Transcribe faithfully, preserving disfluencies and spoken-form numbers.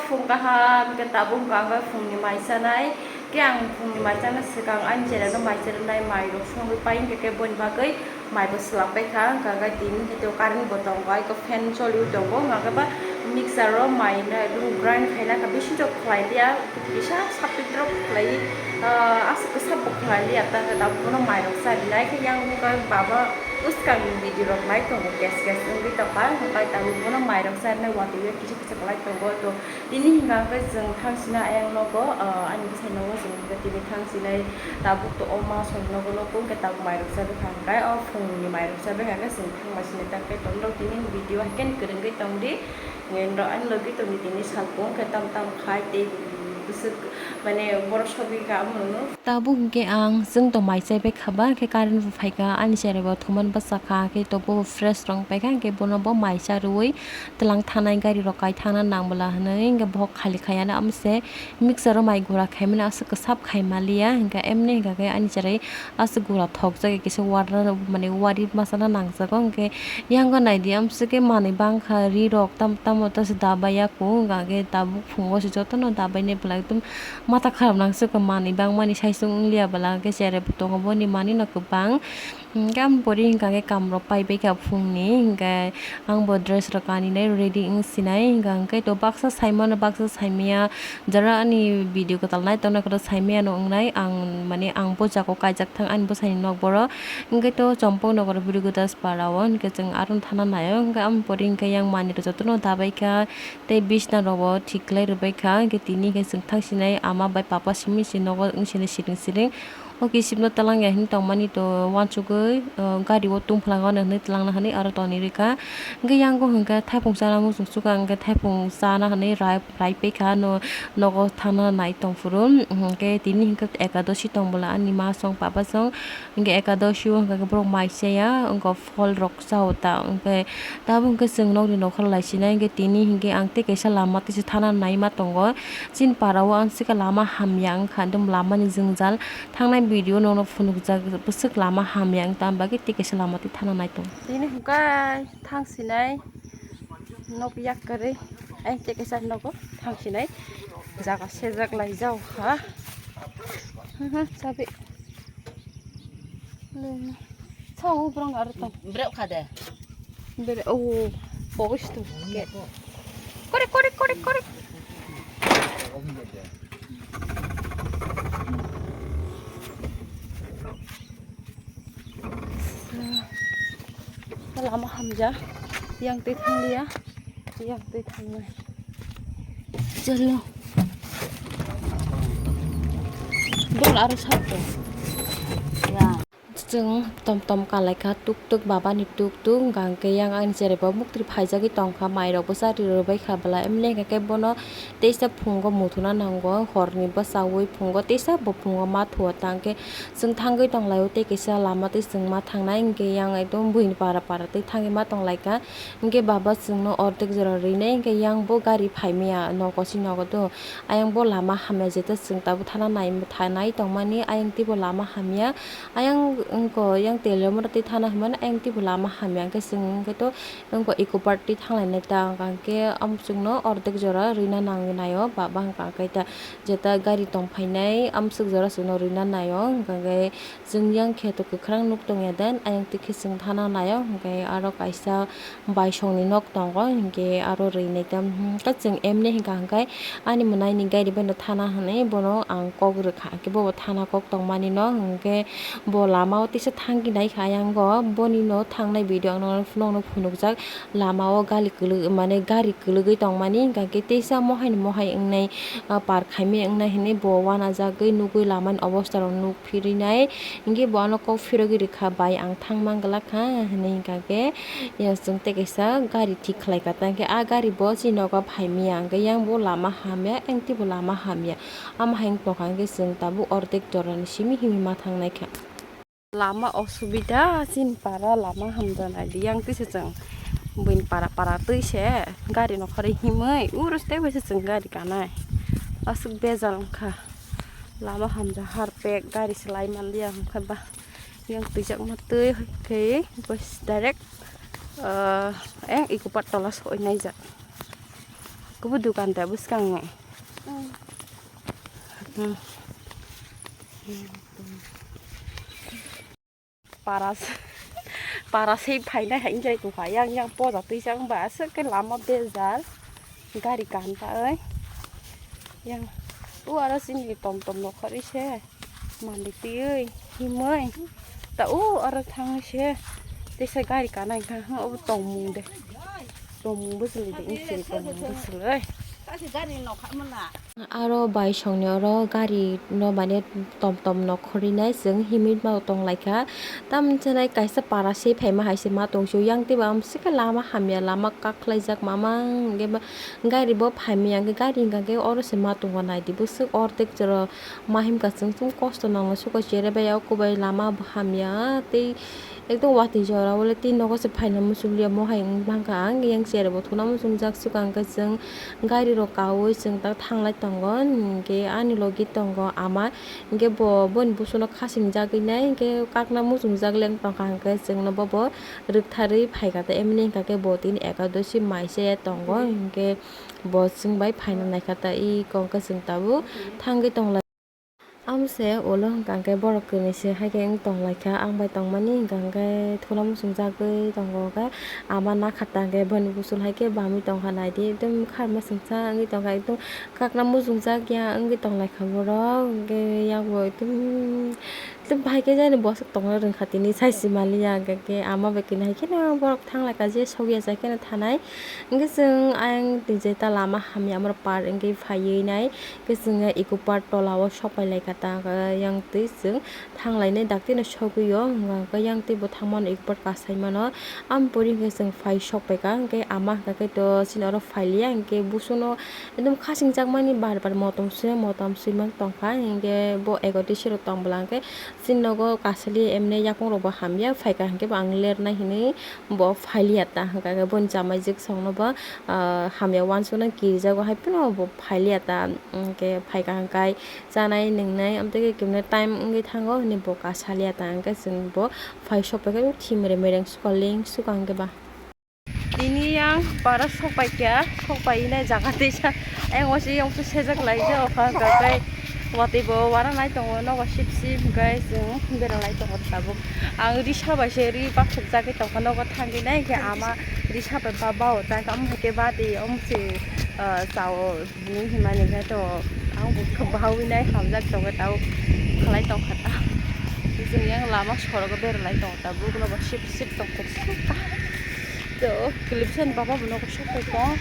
Phung kaham, hwnkhe tabuk hwnkha ang phungni mai chanai. Khe ang phungni mai chana swkang ani cheraino mai chanai, mairok songwi pai, hwnkhe khe boni bagwi maibo swlak paikha. Hwnkha khe tini hwnkhe to current bo tongo, aiko fan choliwi tongo. Hwnkha khe ba mixer o mai no grind khaina kha, bisingtwi khlai liya, kisa sapitro khlai, ah, aswk kwsa bo khlai liya, ta khe tabuk bono mairok cha rinai. Khe yang wngkha baba bwskang video rok nai tongo, gas gas wngwi tongkha. Hwnkha khe tabuk bono mairok cha rinai, watwi kisa kisa khlai tongo. To Tini hwnkha hwnkhe chwng thang sinai ayang nogo, ah, ani bwsai nogo chwng hwnkhe tini thang sinai tabuk to o ma soi nogo nogo hwnkhe tabuk mairok chabai kha hwnkhe o phungni mairok chabai kha hwnkhe chwng thangma sinai ta khe tongrok tini video hai khe kwrwngwi tongdi, norok ani logi tongdi tini salpung hwnkhe tam tam khai tei bwswk mane borok sogwi kha omo. Tabuk hwnkhe ang chwng to mai chaibai kha ba, hwnkhe current bo phaikha, ani cherai bo thuman bwsakha, hwnkhe to bo fresh rong paikha, hwnkhe bono bo mai cha rwui twlang thanai gari rok kai thangna nang bwla hinui, hwnkhe bohok khali khai ano, amo se mixer o mai gura khai mani aswk kwsap khai maliya, hwnkhe emni hwnkha khe ani cherai aswk gura thokjagwi kisa warna mane wari masa no nangjago, hwnkhe yango naidi amswk khe manwi bangkha, ri rok tam tamo ta se dabai ya kung, hwnkha khe tabuk phungo se jotono dabai nai bwla ekdom. Mata kharap nang se manwi bangmani saichung wngliya bwla, hwnkhe cherai bo tongo boni manwi no kwbang. Hwnkhe ang pori hwnkha khe kam rok paibai kha phungni, hwnkhe ang bo dress rok kaninai ready wng sinai, hwnkha hwnkhe to baksa saimano baksa saimaya, jara ani video kwtal nai tongna khe to saimaya no wngnai ang, mane ang bo jago kaijak thang ani bwsai ni nok boro, hwnkhe to Chompok nogor Birgudas para o, hwnkhe chwng aro thana naio, hwnkhe ang pori hwnkhe yang manwi rok jotono dabai kha. Tei bisna rok bo thik khlai rwbai kha, hwnkhe tini hwnkhe chwng thang sinai ama bai papa simi se nogo wng sinai siring siring. O kisimno twlang ya hinwi tongmani to uansugwi, ah, gari o tungphlang o hinwi twlangna hinwi aro tonwi rwkha. Hwnkhe yang bo hwnkhe thaipung chana muchung chukha, hwnkhe thaipung chana hinwi rai, rai paikha no, nogo thangna nai tongphuru. Hwnkhe tini hwnkhe ekadoshi tong bwla ani ma song papa song, hwnkhe ekadoshi o hwnkhe borok mai chaya, wngkha phol rok chao ta, hwnkhe tabuk hwnkhe chwng nokni nokha lai sinai, hwnkhe tini hwnkhe ang tei kaisa lama tei se thana naima tongo. Chini para o ang swkang lama hamya wngkha, ekdom lama ni jwngjal. Thangnai video nokno phunukjak bwswk lama hamya wng tamo bagwi tei kaisa lama tei thana nai tongo. Tini hwnkhe thang sinai nok yak kwrwi, ang tei kaisa nogo thang sinai jaga sejak lai jao ha. Sabi. Sao borong aro tong. Brek kha de. Bere o pogis tu ke. Kore kore kore kore. Lama hamja. Yang twi thang liya. Yang twi thang nai. Chalo. Dol aro sat. Ya. Chwng tom tom kalaikha, tuk tuk babani tuk tuk, hwnkha hwnkhe yang ani cherai bo muktwi phaijagwi tongkha, mairok bwsa ri rwbaikha bwla, emni hwnkha khe bono teisa phungo muthuna nango, horni bwsaui phungo teisa bo phungo ma thuo, tangkhe chwng thangwi tonglaio tei kaisa lama tei chwng ma thangnai, hwnkhe yang ekdom buini para para tei thangwi ma tonglaikha, hwnkhe baba chwngno ordek jora rinai, hwnkhe yang bo gari phaimaya nogo se nogo do, ayang bo lama hamya jeto chwng tabuk thana nai tongmani, ayang teibo lama hamya. Ayang wngkha, yang telomora tei thana hwnmani ayang teibo lama hamya, hwnkhe chwng wngkhe to wngkha eco park tei thanglainai ta, hwnkha hwnkhe amsukno ordek jora rwina nangwi naio, baba hwnkha hwnkhe ta jeta gari tongphainai amsuk jora chwngno rwina naio, hwnkha hwnkhe chwng yang kheto kwkhwrang nuk tongya den, ayang twi khe chwng thana naio, hwnkhe aro kaisa baisongni nok tongo, hwnkhe aro rwinai ta, hwnkhe chwng emni hwnkha hwnkhe ani mwnaini gari bai no thana hwnwi bono ang kok rwkha, hwnkhe bobo thana kok tongmani no, hwnkhe bo lama o tisa thangwi naikha ayang go, boni no thangnai video ang nokno phunukjak, lama o gali kwlwi mane gari kwlwgwi tongmani, hwnkhe tisa mohai ni mohai wngnai, ah, par khaimai wngnai hinwi bo uanajagwi nugwi lama ni obostha rok nuk phirinai, hwnkhe bo ano kok phirogwi rwkha, bai ang thangma glak kha hinwi hwnkha khe. Ya, chwng tei kaisa gari thik khlai ka, tang khe a gari bo chini nogo phai maya, hwnkhe yang bo lama hamya, yang tei bo lama hamya. Amo hai wng tongkha, hwnkhe chwng tabuk ordek jora ni simi himwi ma thang nai kha. Lama osubida, chini para lama hamjak nai di, yang twi se chwng buini para para twi se gari nokharwi himwi, uro se tei bai se chwng gari kanai. Aswk bejal wng kha. Lama hamjak harpek, gari se lai man liya wng kha ba. Yang twijak ma twi khe, bus direct, ah, eng eco park tola soi naijak. Kubu dukan ta bwskango. Paras, paras hei phainai hai wngwi tongkha. Yang, yang poja twi chang ba aswk khe lama bejal. Gari kan ta oi. Yang, o aro chini tom tom nokhorwi se. Malik twiwi himwi ta o aro thangwi se teisa gari kanai wngkha, obo tongmung de, tongmung bwswlwi de wngse tongmung bwswlwi. Aro bai songni oro gari no mane tom tom nokhorwi nai chwng himwi ma tonglaikha. Tamoni sanai kaisa para se phaima hai se ma tongsu yang tei bo amsike lama hamya lama kaklaijak mamang hwnkhe gari bo phaimya hwnkhe gari hwnkha khe oro se ma tongo naidi bwswk ordek jora. Ma himkha chwng chwng kosto nangma suka chere bai o kubai lama bo hamya tei ekdom watwi jora o le tei nogo se phaina muchungya mo hai wng mankha ang yang chere bo thuna muchungjak suka hwnkhe chwng gari rok kaui chwng tak thanglai tongo hwnkhe ani logi tongo ama hwnkhe bo boni busuno khasingjagwi nai hwnkhe kakna muchungjak le wng tongkha hwnkhe chwngno bobo rwktharwi phaikha ta emni hwnkha khe bo tini ekadoshi mai se tongo hwnkhe bo chwng bai phaina naikha ta i kok hwnkhe chwng tabuk thangwi tonglai. Amse ulo hwnkha hwnkhe borok kwnwi se hai khe wng tonglaikha, ang bai tongmani hwnkha hwnkhe thuna muchungjagwi tongo khe ama nakha ta hwnkhe boni busul hai khe bamwi tongkha naidi, ekdom kharma sengsa wngwi tongkha, ekdom kakna muchungjak ya wngwi tonglaikha borok, hwnkhe yakbo ekdom, ekdom bahai khe jani bwswk tongna rwngkha tini sai se manliya, hwnkha khe ama bai kwnwi hai kheno borok thanglaikha je sokya jai kheno thanai, hwnkhe chwng ayang twi jeta lama hamya amorok par wngwi phaiwi nai. Khe chwngno eco park tola o sok pai lai kha ta, yang twi chwng thang lainai dakti no sogwi o, hwnka hwnkhe yang twi bo thang mano eco park kasai mano. Aboni pore hwnkhe chwng phai sok pai kha, hwnkhe ama hwnkha khe to chini oro phai liya, hwnkhe busuno ekdom khasing jak mani bar bar motom sui motom sui man tong kha, hwnkhe bo ego twi sero tong bwla hwnkhe chini nogo kasali emne yakung rok bo hamya phai kha, hwnkhe bo ang ler nai hinwi bo phai liya ta, hwnkha khe boni chamai jwk song no bo, ah, hamya uansuk nang kirijago hai phano bo phai liya ta. Hwnkhe phaikha hwnkhe chanai nwngnai, amtwkhe kemne time wngwi thango hwnwi bo kasaliya ta, hwnkhe chwng bo phai sok paikha thimre mereng suka leng suka hwnkhe ba. Tini yang para sok paikha, sok painai jaga teisa, ayang waisa yang sejak laijak, okha hwnkhe watwi bo waranai tongo, nogo sip sip hwnkhe chwng beralai tongo tabuk. Ang risa bai se ri bathukjagwi tongkha, nogo thangwi nai hwnkhe ama risa bai ba bao ta, omo hai khe badi omo se, ah, chao. Bini himani khe to ang bo khe bahawi nai hamjak tongo tao khalai tongkha ta. Chwng yang lama sorogo beralai tongo ta, bukno bo sip sip tongkha ta. To clipsen baba bo nogo sok pai tong.